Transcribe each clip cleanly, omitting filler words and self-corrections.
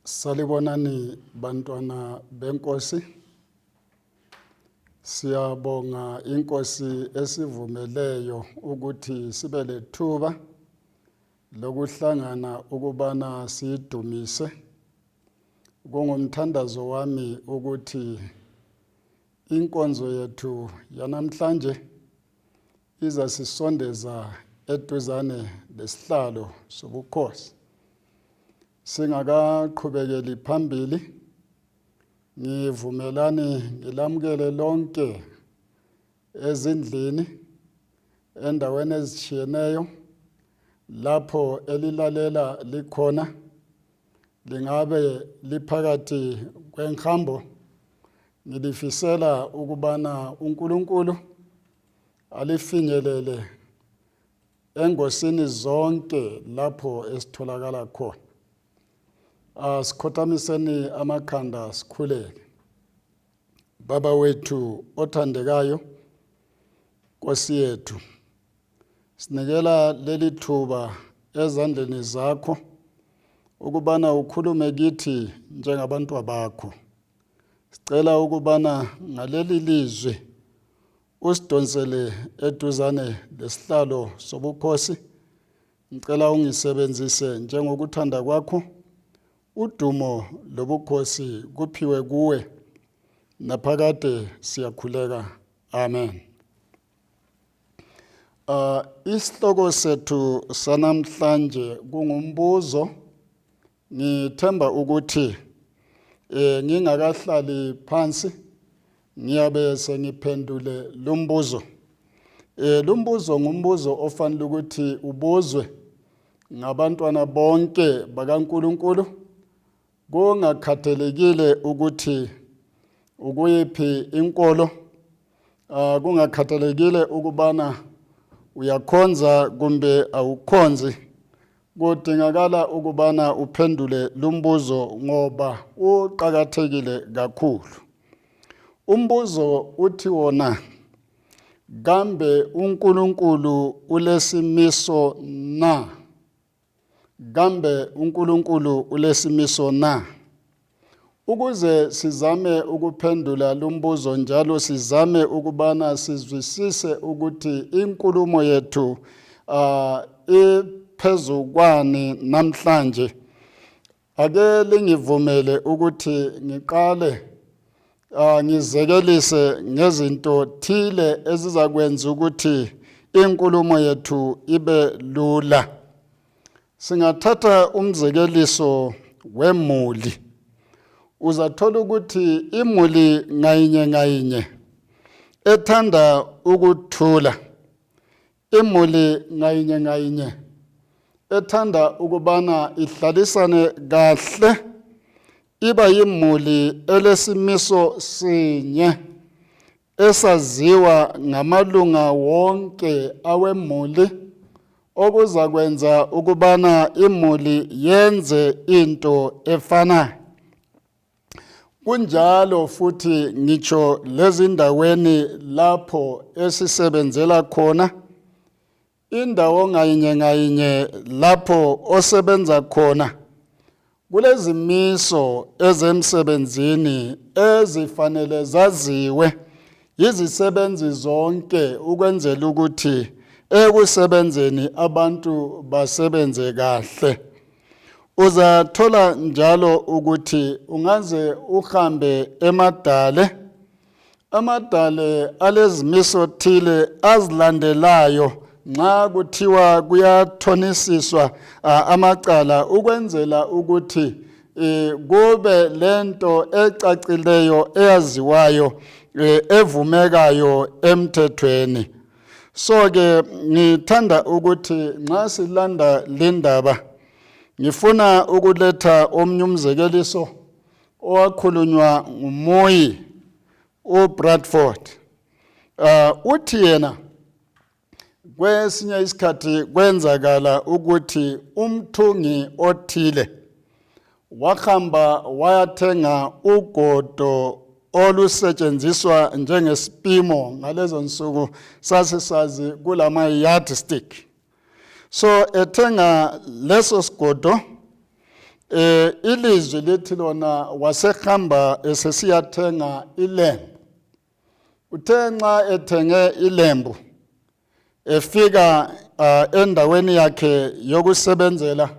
Salibonani bantwana benkosi. Siyabonga inkosi esivumeleyo ukuthi sibe lethuba lokuhlangana ukubana siyidumise. Kungumthandazo wami ukuthi inkonzo yethu yanamhlanje izasisondeza eduzane lesihlalo sobukhosi. Singakaqhubekeli phambili, ngivumelani ngilamukele lonke ezindlini, endaweni ezitshiyeneyo lapho elilalela likhona, lingabe liphakathi kwenhambo, ngilifisela ukubana uNkulunkulu alifinyelele engosini zonke lapho esitholakala khona. Asikhothamiseni amakhanda sikhuleke. Baba wethu othandekayo, Nkosi yethu, sinikela leli thuba ezandleni zakho ukubana ukhulume kithi njengabantwa bakho. Sicela ukubana ngaleli lizwi usidonsele eduzane lesihlalo sobukhosi. Ngicela ungisebenzise njengokuthanda kwakho. Udumo lobukhosi kuphiwe kuwe naphakade siyakhuleka. Amen. Isihloko sethu sanamhlanje kungumbuzo. Ngithemba ukuthi ngingakahlali phansi ngiyabe sengiphendule lumbuzo. Lumbuzo ngumbuzo ofanele ukuthi ubuzwe ngabantwana bonke bakaNkuluNkulu kungakhathalekile ukuthi ukuyiphi inkolo, kungakhathalekile ukubana uyakhonza kumbe awukhonzi. Kudingakala ukubana uphendule lumbuzo ngoba uqakathekile kakhulu. Umbuzo uthi wona, kambe uNkulunkulu ulesimiso na? Kambe uNkulunkulu ulesimiso na? Ukuze sizame ukuphendula lumbuzo njalo sizame ukubana sizwisise ukuthi inkulumo yethu iphezu kwani namhlanje, ake lingivumele ukuthi ngiqale ngizekelise ngezinto thile ezizakwenza ukuthi inkulumo yethu ibe lula. Singathatha umzekeliso wemuli. Uzathola ukuthi imuli ngayinye ngayinye ethanda ukuthula, imuli ngayinye ngayinye ethanda ukubana ihlalisane kahle, iba yimuli elesimiso sinye esaziwa ngamalunga wonke awemuli, okuzakwenza ukubana imuli yenze into efanayo. Kunjalo futhi ngitsho lezindaweni lapho esisebenzela khona, indawo ngayinye ngayinye lapho osebenza khona kulezimiso ezemsebenzini ezifanele zaziwe yizisebenzi zonke ukwenzela ukuthi ekusebenzeni abantu basebenze kahle. Uzathola njalo ukuthi ungaze uhambe emadale, amadale alezimiso thile azilandelayo nxa kuthiwa kuyathonisiswa amacala ukwenzela ukuthi kube lento ecacileyo eyaziwayo evumekayo emthethweni. So ke ngithanda ukuthi nxa silanda le ndaba ngifuna ukuletha omunye umzekeliso owakhulunywa ngumuyi uBradford. Uthi yena kwesinye isikhathi kwenzakala ukuthi umthungi othile wahamba wayathenga ugodo olusetshenziswa njengesipimo. Ngalezo nsuku sasisazi kulama yardstick. So ethenga leso sigodo, Ilizwi lithi lona wasehamba esesiyathenga ilembu. Uthe nxa ethenge ilembu efika endaweni yakhe yokusebenzela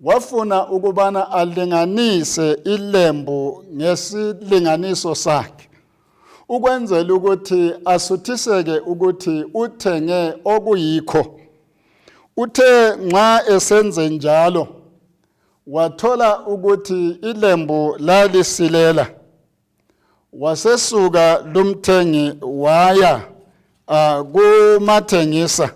wafuna ukubana alinganise ilembu ngesilinganiso sakhe ukwenzela ukuthi asuthiseke ukuthi uthenge okuyikho. Uthe nxa esenze njalo wathola ukuthi ilembu lalisilela. Wasesuka lumthengi waya kumathengisa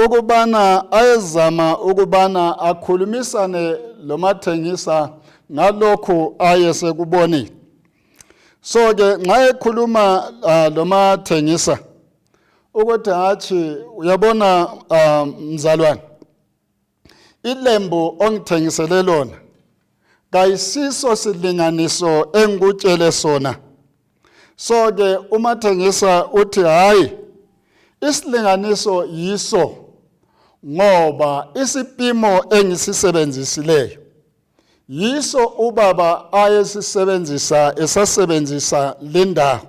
ukubana ayezama ukubana akhulumisane lomathengisa ngalokhu ayesekubonile. So ke nxa ekhuluma lomathengisa ukuthi hatshi uyabona mzalwane, ilembu ongithengisele lona kayisiso silinganiso engikutshele sona. So ke umathengisa uthi hayi, isilinganiso yiso ngoba isipimo engisisebenzisileyo yiso ubaba ayesisebenzisa esasebenzisa le ndawo,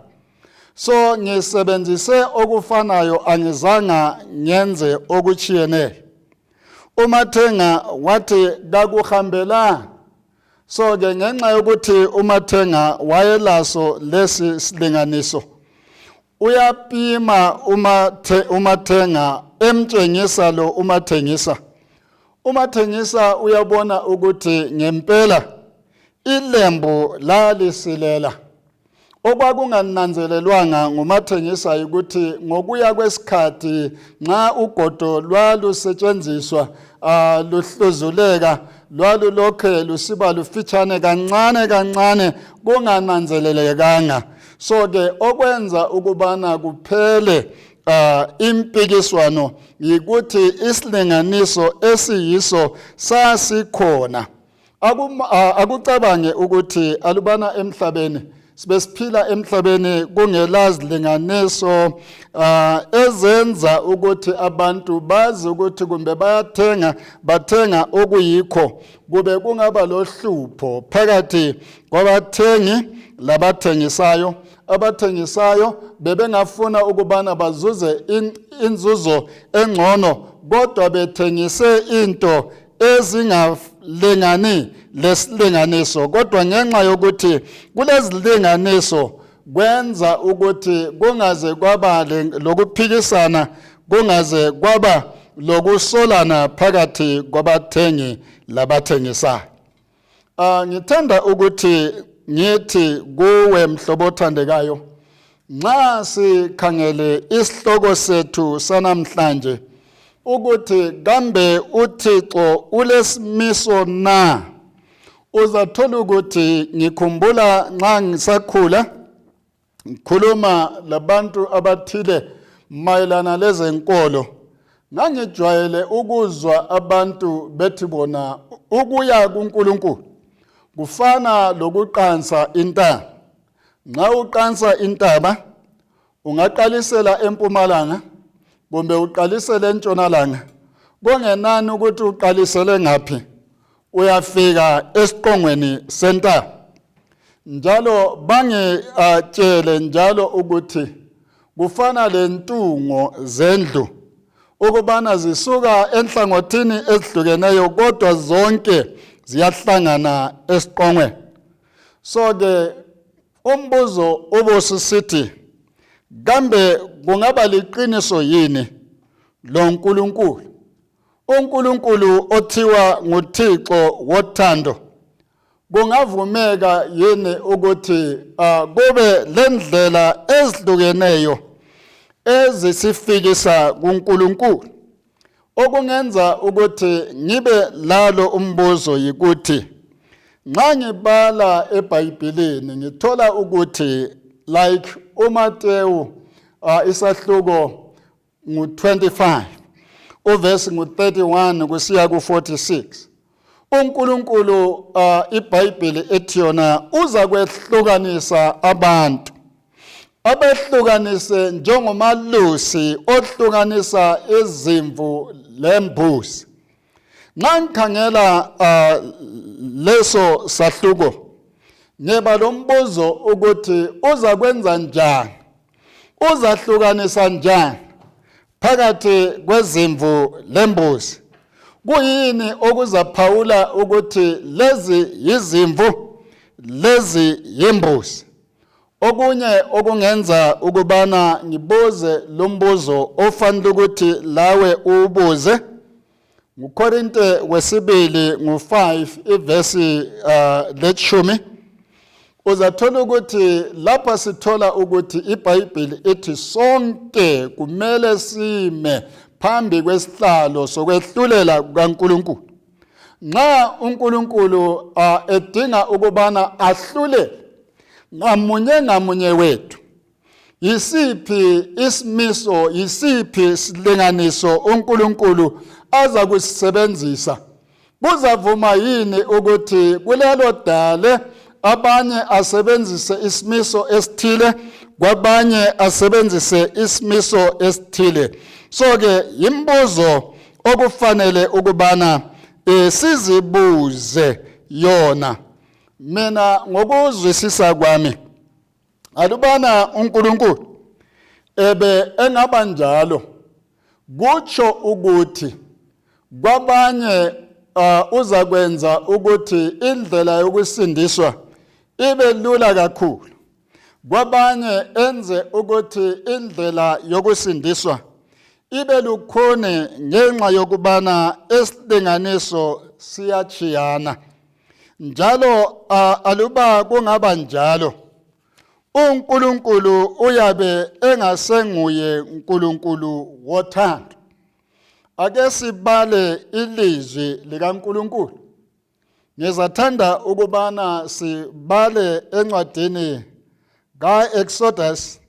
so ngisebenzise okufanayo, angizanga ngenze okutshiyeneyo. Umathenga wathi kakuhambelani. So ke ngenxa yokuthi umathenga wayelaso lesi silinganiso, uyapima umathenga emtshengisa lo umathengisa. Umathengisa uyabona ukuthi ngempela ilembu lalisilela. Okwakungananzelelwanga ngumathengisa ukuthi ngokuya kwesikhathi nxa ugodo lwalusetshenziswa luhluzuleka, lwalulokhe lusiba lufitshane kancane kancane kungananzelelekanga. So ke okwenza ukubana kuphele impikiswano yikuthi isilinganiso esiyiso sasikhona. Akucabange ukuthi alubana emhlabeni sibe siphila emhlabeni kungelazilinganiso ezenza ukuthi abantu bazi ukuthi kumbe bayathenga, bathenga okuyikho, kube kungaba lohlupho phakathi kwabathengi labathengisayo. Abathengisayo bebengafuna ukubana bazuze inzuzo engcono, kodwa bethengise into ezingalingani lesilinganiso, kodwa ngenxa yokuthi kulezilinganiso kwenza ukuthi kungaze kwaba lokuphikisana, kungaze kwaba lokusolana phakathi kwabathengi labathengisayo. Ngithanda ukuthi ngithi kuwe mhlobo othandekayo, nxa sikhangele isihloko sethu sanamhlanje ukuthi kambe uThixo ulesimiso na, uzathola ukuthi ngikhumbula nxa ngisakhula ngikhuluma labantu abathile mayelana lezenkolo, ngangijwayele ukuzwa abantu bethi bona ukuya kuNkulunkulu kufana lokuqansa intaba. Nxa uqansa intaba ungaqalisela empumalanga kumbe uqalisele entshonalanga, kungenani ukuthi uqalisele ngaphi, uyafika esiqongweni sentaba. Njalo bangitshele njalo ukuthi kufana lentungo zendlu, ukubana zisuka enhlangothini ezihlukeneyo kodwa zonke ziyahlangana esiqongweni. So ke umbuzo ubususithi, kambe kungaba liqiniso yini lo nkulunkulu, uNkulunkulu othiwa nguThixo wothando, kungavumeka yini ukuthi kube lendlela ezihlukeneyo ezisifikisa kuNkulunkulu? Okungenza ukuthi ngibe lalo umbuzo yikuthi nxa ngibala eBhayibhilini ngithola ukuthi like uMateyu isahluko ngu-25 uvesi ngu-31 kusiya ku-46, uNkulunkulu iBhayibheli ethi yona uza kwehlukanisa abantu, abehlukanise njengomalusi ohlukanisa izimvu lembuzi. Nxa ngikhangela leso sahluko ngiba lombuzo ukuthi uzakwenza njani, uzahlukanisa njani phakathi kwezimvu lembuzi? Kuyini okuzaphawula ukuthi lezi yizimvu, lezi yimbuzi? Okunye okungenza ukubana ngibuze lo mbuzo ofanele ukuthi lawe uwubuze nguKorinte wesibili ngu-5 ivesi leshumi. Uzathola ukuthi lapha sithola ukuthi iBhayibheli ithi sonke kumele sime phambi kwesihlalo sokwehlulela kukaNkulunkulu. Nxa uNkulunkulu edinga ukubana ahlulele ngamunye ngamunye wethu, yisiphi isimiso, yisiphi isilinganiso uNkulunkulu aza kusisebenzisa? Kuzavuma yini ukuthi kulelo dale abanye asebenzise isimiso esithile, kwabanye asebenzise isimiso esithile? So ke yimbuzo okufanele ukubana sizibuze yona. Mina ngokuzwisisa kwami, alubana uNkulunkulu ebe engaba njalo, kutsho ukuthi kwabanye uzakwenza ukuthi indlela yokusindiswa ibe lula kakhulu, kwabanye enze ukuthi indlela yokusindiswa ibe lukhuni, ngenxa yokubana esilinganiso siyachiyana. Njalo aluba kungaba njalo, uNkulunkulu uyabe engasenguye uNkulunkulu wothando. Ake sibale ilizwi likaNkulunkulu. Ngizathanda ukubana sibale encwadini kaExodus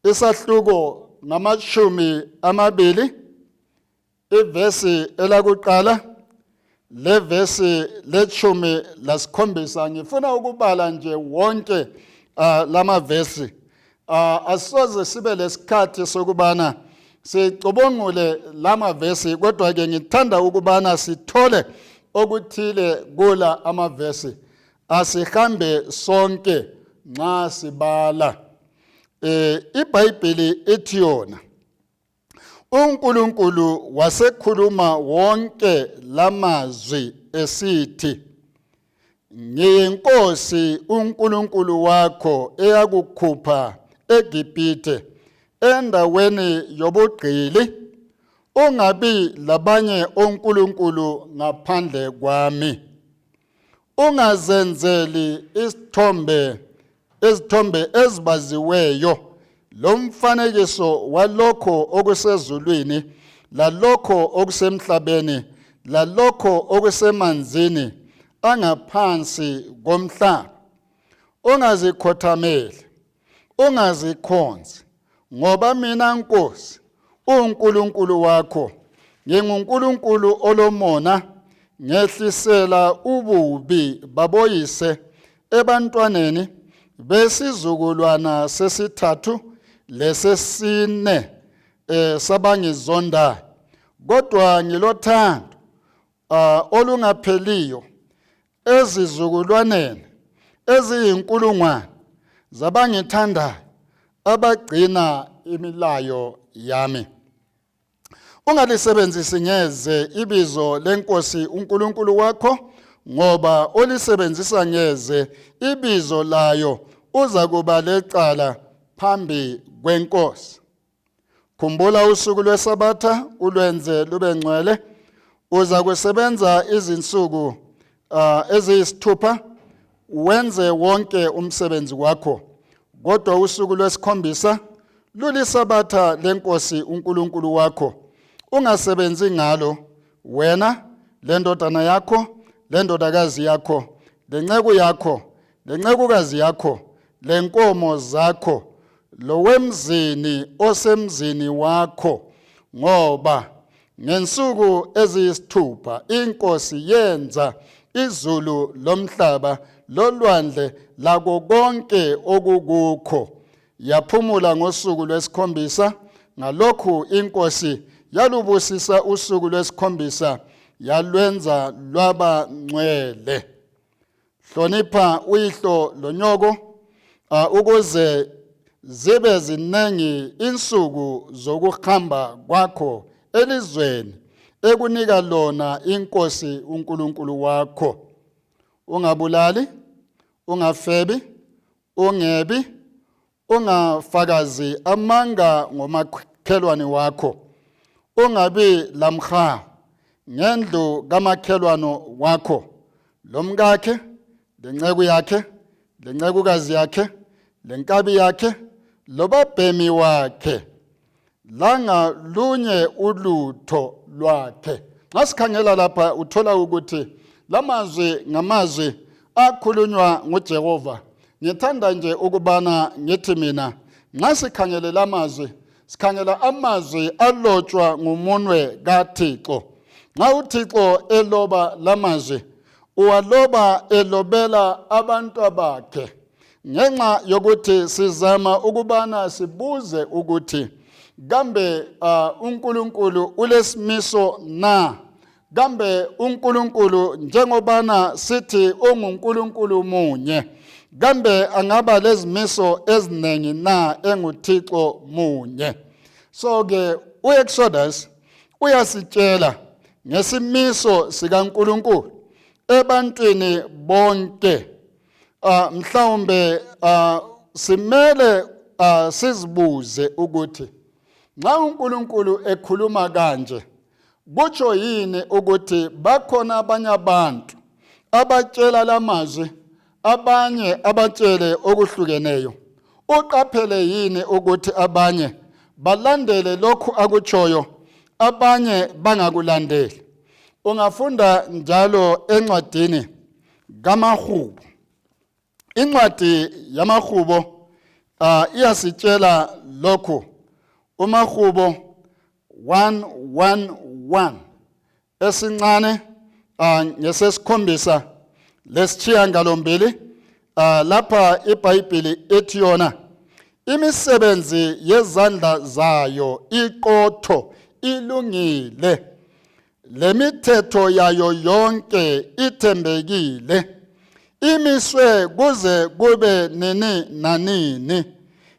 isahluko 20, ivesi elakuqala levesi 17. Ngifuna ukubala nje wonke lamavesi. Asoze sibe lesikhathi sokubana sicubungule lamavesi, kodwa ke ngithanda ukubana sithole okuthile kula amavesi. Asihambe sonke nxa sibala. IBhayibheli ithi yona, uNkulunkulu wasekhuluma wonke lamazwi esithi, ngiyinkosi uNkulunkulu wakho eyakukhupha eGibhithe endaweni yobugqili, ungabi labanye onkulunkulu ngaphandle kwami. Ungazenzeli isithombe, izithombe ezibaziweyo, lomfanekiso walokho okusezulwini, lalokho okusemhlabeni, lalokho okusemanzini angaphansi komhlaba. Ungazikhothameli, ungazikhonzi, ngoba mina Nkosi uNkulunkulu wakho nginguNkulunkulu olomona, ngehlisela ububi baboyise ebantwaneni besizukulwana sesithathu lesesine sabangizondayo, kodwa ngilothando olungapheliyo ezizukulwaneni eziyinkulungwane zabangithandayo abagcina imilayo yami. Ungalisebenzisi ngeze ibizo lenkosi uNkulunkulu wakho, ngoba olisebenzisa ngeze ibizo layo uzakuba lecala phambi kwenkosi. Khumbula usuku lweSabatha ulwenze lube ngcwele. Uza kusebenza izinsuku eziyisithupha, wenze wonke umsebenzi wakho, kodwa usuku lwesikhombisa luliSabatha lenkosi uNkulunkulu wakho. Ungasebenzi ngalo, wena lendodana yakho, lendodakazi yakho, lenceku yakho, lencekukazi yakho, lenkomo zakho, lowemzini osemzini wakho, ngoba ngensuku eziyisithupha inkosi yenza izulu lomhlaba lolwandle lako konke okukukho, yaphumula ngosuku lwesikhombisa. Ngalokhu inkosi yalubusisa usuku lwesikhombisa, Yalwenza lwaba ngcwele. Hlonipha uyihlo lonyoko ukuze zibe ziningi insuku zokuhamba kwakho elizweni ekunika lona inkosi uNkulunkulu wakho. Ungabulali, ungafebi, ungebi, ungafakazi amanga ngomakhelwane wakho, ungabi lamhawu ngendlu kamakhelwano wakho, lomkakhe, lenceku yakhe, lencekukazi yakhe, lenkabi yakhe, lobabhemi wakhe, langalunye ulutho lwakhe. Nxa sikhangela lapha uthola ukuthi lamazwi ngamazwi akhulunywa nguJehova. Ngithanda nje ukubana ngithi mina nxa sikhangele lamazwi sikhangela amazwi alotshwa ngumunwe kaThixo. Nxa uThixo eloba lamazwi uwaloba elobela abantwabakhe ngenxa yokuthi sizama ukubana sibuze ukuthi kambe uNkulunkulu ulesimiso na? Kambe uNkulunkulu njengobana sithi unguNkulunkulu munye, kambe angaba lezimiso eziningi na enguThixo munye? So ke uExodus uyasitshela ngesimiso sikaNkulunkulu ebantwini bonke. Mhlawumbe simele sizibuze ukuthi nxa uNkulunkulu ekhuluma kanje kutsho yini ukuthi bakhona abanye abantu abatshela lamazwi, abanye abatshele okuhlukeneyo? Uqaphele yini ukuthi abanye balandele lokhu akutshoyo, abanye bangakulandeli? Ungafunda njalo encwadini kaMahubo. Incwadi yamaHubo iyasitshela lokhu. UMahubo 111 esincane ngesesikhombisa lesitshiyangalombili, lapha iBhayibhili ithi yona imisebenzi yezandla zayo iqotho, ilungile, lemithetho yayo yonke ithembekile, imiswe kuze kube nini nanini,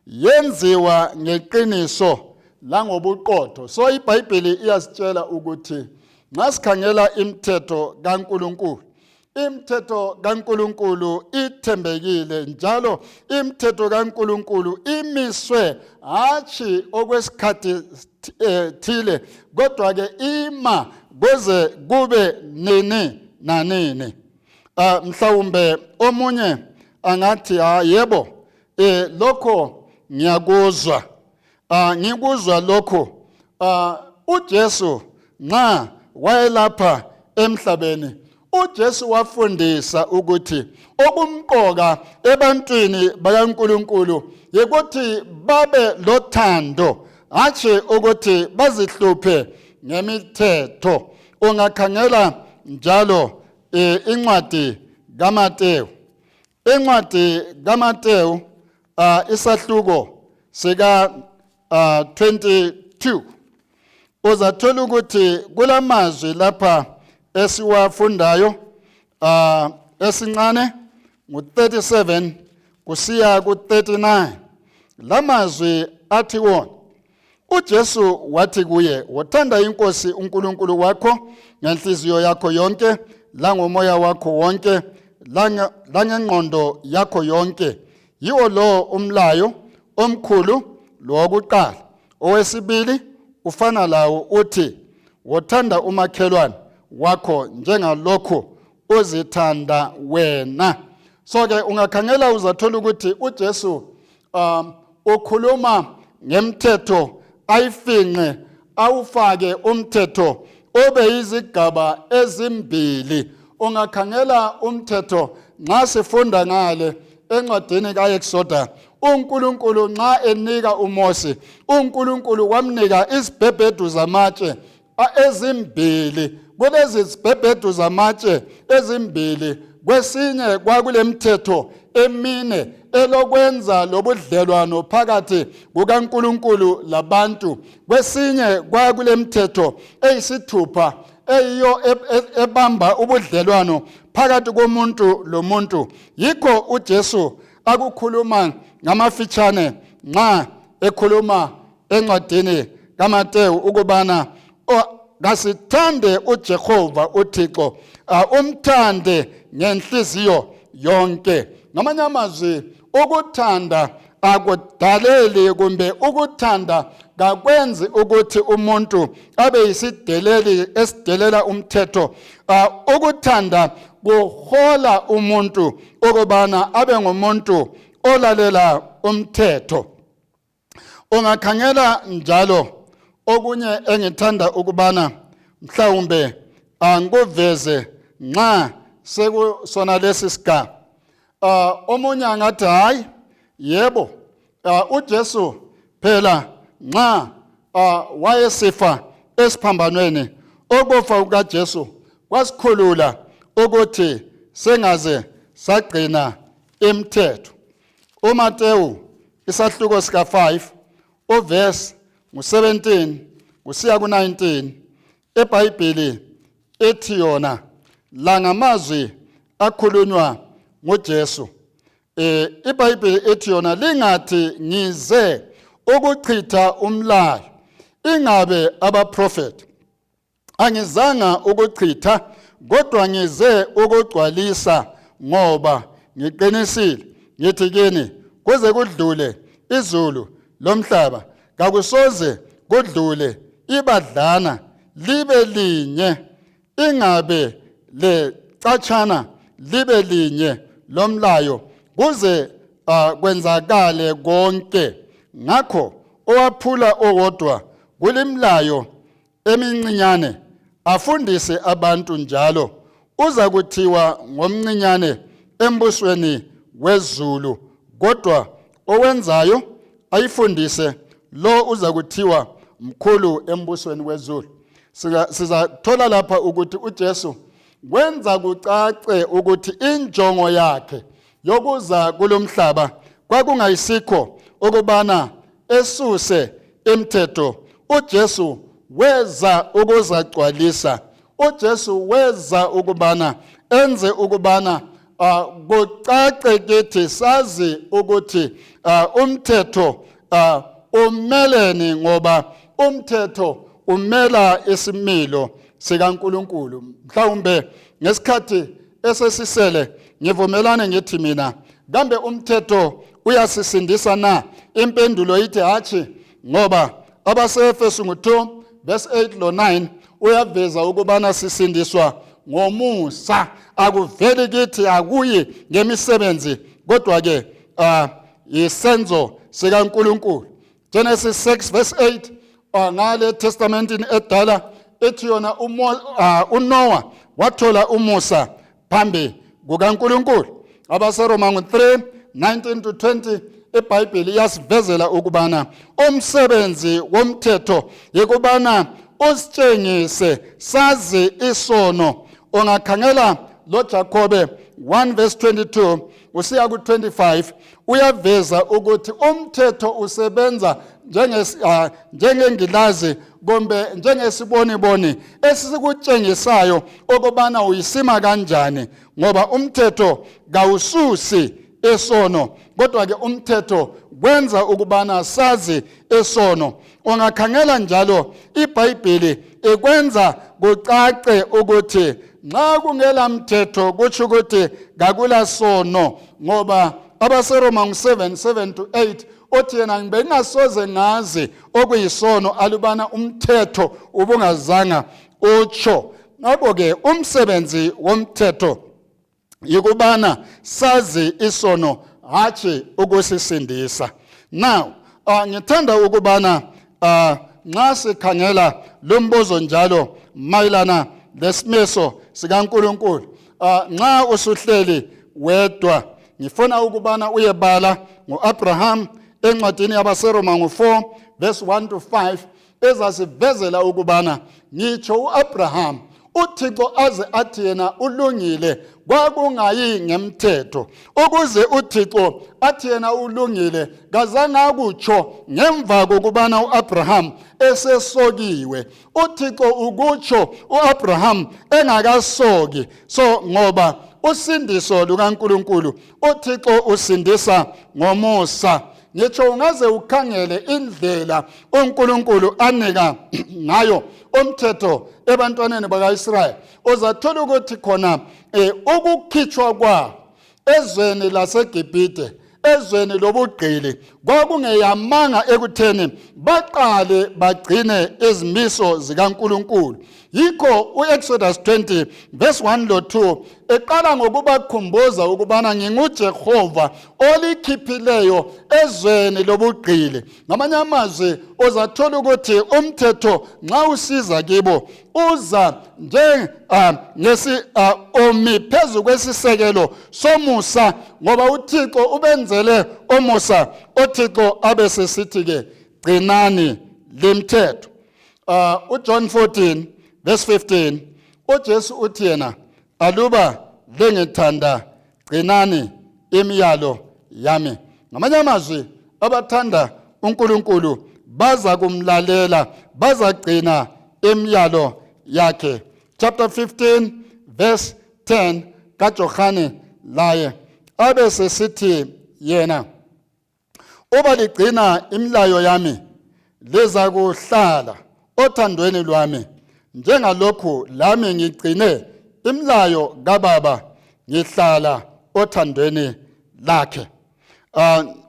yenziwa ngeqiniso langobuqotho. So iBhayibheli iyasitshela ukuthi nxa sikhangela imithetho kaNkulunkulu, imithetho kaNkulunkulu ithembekile, njalo imithetho kaNkulunkulu imiswe hatshi okwesikhathi thile, kodwa ke ima kuze kube nini nanini. Mhlawumbe omunye angathi ha yebo, lokho ngiyakuzwa, ngikuzwa lokho. UJesu nxa wayelapha emhlabeni, uJesu wafundisa ukuthi okumqoka ebantwini bakaNkulunkulu yikuthi babe lothando, hatshi ukuthi bazihluphe ngemithetho. Ungakhangela njalo incwadi kaMatewu, incwadi kaMatewu isahluko sika 22, uzathola ukuthi kulamazwi lapha esiwafundayo. Esincane ngu-37 kusiya ku-39. Lamazwi athi wona, uJesu wathi kuye, wothanda inkosi uNkulunkulu wakho ngenhliziyo yakho yonke, langomoya wakho wonke, langengqondo yakho yonke. Yiwo lo umlayo omkhulu lowokuqala. Owesibili ufana lawo, uthi wothanda umakhelwane wakho njengalokhu uzithanda wena. So ke ungakhangela uzathola ukuthi uJesu ukhuluma ngemthetho, ayifinqe awufake umthetho obe yizigaba ezimbili. Ungakhangela umthetho nxa sifunda ngale encwadini kaExoda, uNkulunkulu nxa enika uMose, uNkulunkulu wamnika izibhebhedu zamatshe ezimbili. Kulezi zibhebhedu zamatshe ezimbili, kwesinye kwakulemthetho emine elokwenza lobudlelwano phakathi kukaNkulunkulu labantu, kwesinye kwakulemthetho eyisithupha eyiyo ebamba ubudlelwano phakathi komuntu lomuntu. Yikho uJesu akukhuluma ngamafitshane nxa ekhuluma encwadini kaMatewu ukubana kasithande uJehova uThixo, umthande ngenhliziyo yonke. Ngamanye amazwi, ukuthanda akudaleli kumbe ukuthanda kakwenzi ukuthi umuntu abe yisideleli esidelela umthetho. Ukuthanda kuhola umuntu ukubana abe ngumuntu olalela umthetho. Ungakhangela njalo okunye engithanda ukubana mhlawumbe angikuveze nxa sekusona lesi sigaba. Omunye angathi hayi yebo, uJesu phela nxa wayesifa esiphambanweni, ukufa kukaJesu kwasikhulula ukuthi sengaze sagcina imithetho. UMatewu isahluko sika 5 uverse ngu-17 kusiya ku-19, eBhayibheli ethi yona la ngamazwi akhulunywa nguJesu. IBhayibheli ethi yona lingathi ngize ukuchitha umlayo ingabe abaprofeti. Angizanga ukuchitha kodwa ngize ukugcwalisa, ngoba ngiqinisile ngithi kini, kuze kudlule izulu lomhlaba kakusoze kudlule ibadlana libe linye ingabe lecatshana libe linye lomlayo kuze kwenzakale konke. Ngakho owaphula owodwa kulimlayo emincinyane afundise abantu njalo uza kuthiwa ngomncinyane embusweni wezulu, kodwa owenzayo ayifundise lo uza kuthiwa mkhulu embusweni wezulu. Sizathola lapha ukuthi uJesu wenza kucace ukuthi injongo yakhe yokuza kulomhlaba kwakungayisikho ukubana esuse imithetho. uJesu weza ukuzagcwalisa. uJesu weza ukubana enze ukubana kucace kithi sazi ukuthi umthetho umeleni, ngoba umthetho umela isimilo sikaNkuluNkulu. Mhlawumbe ngesikhathi esesisele ngivumelane ngithi mina, kambe umthetho uyasisindisa na? Impendulo ithi hatshi, ngoba abaseEfesu ngo-2 verse 8 lo 9 uyaveza ukubana sisindiswa ngomusa, akuveli kithi, akuyi ngemisebenzi, kodwa ke isenzo sikaNkuluNkulu. Genesis 6 verse 8 ngale testamentini edala ethi yona uNoah wathola umusa phambi kukaNkuluNkulu. AbaseRoma ngo-3 19 to 20 iBhayibheli iyasivezela ukubana umsebenzi womthetho yikubana usitshengise sazi isono. Ungakhangela lo Jakobe 1 verse 22 usiya ku-25 uyaveza ukuthi umthetho usebenza njengengilazi kumbe njengesiboniboni esikutshengisayo ukubana uyisima kanjani, ngoba umthetho kawususi isono, kodwa ke umthetho kwenza ukubana sazi isono. Ungakhangela njalo iBhayibheli ikwenza kucace ukuthi nxa kungela mthetho kutsho ukuthi kakula sono, ngoba abaseRoma ngu-7 7 to 8 othi yena bengingasoze ngazi okuyisono alubana umthetho ubungazanga utsho. Ngakho-ke umsebenzi womthetho yikubana sazi isono, hatshi ukusisindisa. Now ngithanda ukubana nxa sikhangela lo mbuzo njalo mayelana lesimiso sikaNkuluNkulu, nxa usuhleli wedwa ngifuna ukubana uyebala ngo-Abraham encwadini yabaseRoma ngo-4 verse 1 to 5 ezasivezela ukubana ngitsho uAbraham uThixo aze athi yena ulungile kwakungayi ngemthetho. Ukuze uThixo athi yena ulungile kazange akutsho ngemva kokubana uAbraham esesokiwe. UThixo ukutsho uAbraham engakasoki. So ngoba usindiso lukaNkuluNkulu, uThixo usindisa ngomusa. Ngitsho ungaze ukhangele indlela uNkulunkulu anika ngayo umthetho ebantwaneni bakaIsrayeli, uzathola ukuthi khona ukukhitshwa kwa ezweni laseGibhithe, ezweni lobugqili, kwakungeyamanga ekutheni baqale bagcine izimiso zikaNkulunkulu. Yikho uExodus 20 verse 1 lo 2 eqala ngokubakhumbuza ukubana nginguJehova olikhiphileyo ezweni lobugqili. Ngamanye amazwi uzathola ukuthi umthetho nxa usiza kibo uza nje ngesi omi phezu kwesisekelo somusa, ngoba uThixo ubenzele umusa. UThixo abe sesithi ke gcinani lemthetho. UJohn 14 verse 15 uJesu uthi yena aluba lengithanda gcinani imiyalo yami. Ngamanye amazwi abathanda uNkulunkulu baza kumlalela, bazagcina imiyalo yakhe. Chapter 15 verse 10 kaJohane laye abe sesithi yena uba ligcina imilayo yami liza kuhlala othandweni lwami, njengalokhu lami ngigcine imilayo kaBaba ngihlala othandweni lakhe.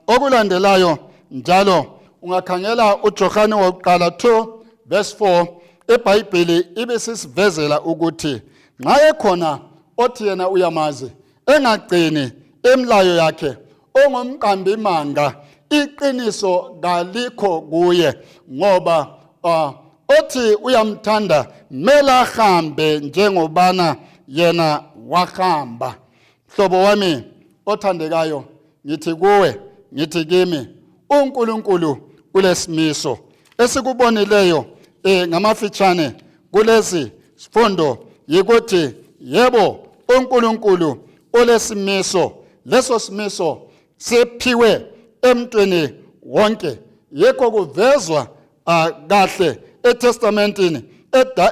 Okulandelayo njalo ungakhangela uJohane wokuqala 2 verse 4, iBhayibheli ibisisivezela ukuthi nxa ekhona othi yena uyamazi engagcini imilayo yakhe ongumqambi manga, iqiniso kalikho kuye, ngoba othi uyamthanda mele ahambe njengobana yena wahamba. Mhlobo wami othandekayo, ngithi kuwe, ngithi kimi, uNkulunkulu ulesimiso esikubonileyo ngamafitshane kulesi sifundo yikuthi yebo uNkulunkulu ulesimiso, leso simiso siphiwe emntwini wonke. Yikho kuvezwa kahle eTestamentini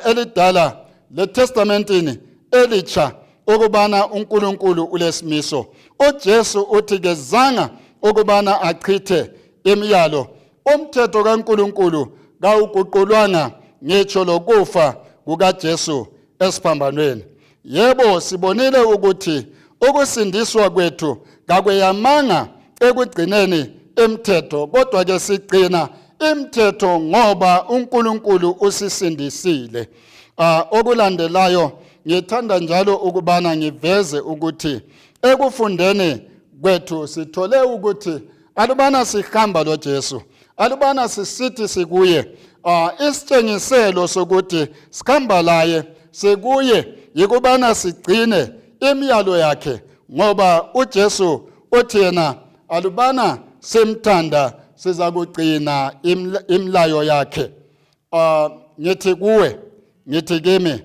elidala leTestamentini elitsha ukubana uNkulunkulu ulesimiso. uJesu uthi kezanga ukubana achithe imiyalo. Umthetho kaNkulunkulu kawuguqulwanga ngitsho lokufa kukaJesu esiphambanweni. Yebo, sibonile ukuthi ukusindiswa kwethu kakweyamanga ekugcineni imithetho, kodwa ke sigcina imithetho ngoba uNkulunkulu usisindisile. Okulandelayo ngithanda njalo ukubana ngiveze ukuthi ekufundeni kwethu sithole ukuthi alubana sihamba loJesu, alubana sisithi sikuye, isitshengiselo sokuthi sikhamba laye sikuye yikubana sigcine imiyalo yakhe, ngoba uJesu uthi yena alubana simthanda sizakugcina imilayo yakhe. Ngithi kuwe, ngithi kimi,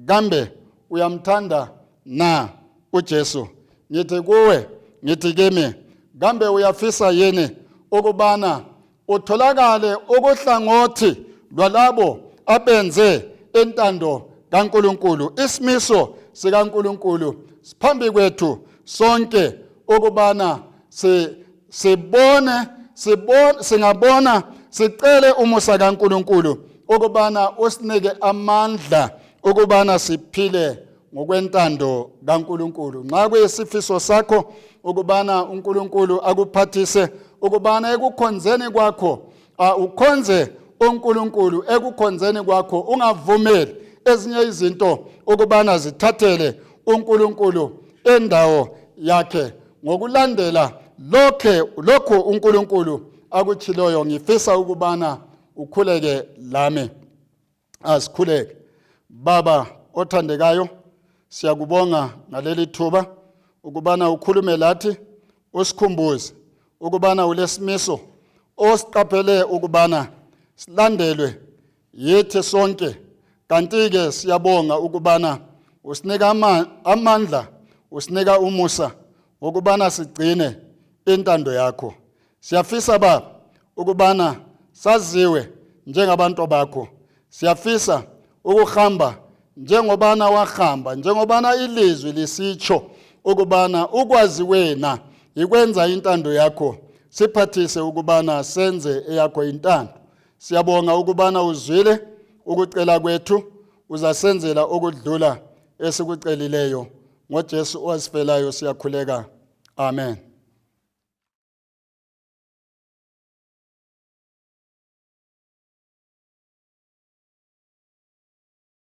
kambe uyamthanda na uJesu? Ngithi kuwe, ngithi kimi, kambe uyafisa yini ukubana utholakale ukuhlangothi lwalabo abenze intando kaNkulunkulu? Isimiso sikaNkulunkulu siphambi kwethu sonke ukubana sibone, singabona, sicele umusa kaNkulunkulu ukubana usinike amandla ukubana siphile ngokwentando kaNkulunkulu. Nxa kuyisifiso sakho ukubana uNkulunkulu akuphathise ukubana ekukhonzeni kwakho ukhonze uNkulunkulu ekukhonzeni kwakho, ungavumeli ezinye izinto ukubana zithathele uNkulunkulu endawo yakhe, ngokulandela lokho uNkulunkulu akutshiloyo. Ngifisa ukubana ukhuleke lami. Asikhuleke. Baba othandekayo, siyakubonga ngaleli thuba ukubana ukhulume lathi, usikhumbuze ukubana ulesimiso osiqaphele ukubana silandelwe yithi sonke. Kanti-ke siyabonga ukubana usinika amandla, usinika umusa wokubana sigcine intando yakho. Siyafisa Baba ukubana saziwe njengabantu bakho. Siyafisa ukuhamba njengobana wahamba, njengobana ilizwi lisitsho ukubana ukwazi wena yikwenza intando yakho. Siphathise ukubana senze eyakho intando. Siyabonga ukubana uzwile ukucela kwethu, uzasenzela okudlula esikucelileyo. NgoJesu owasifelayo siyakhuleka. Amen.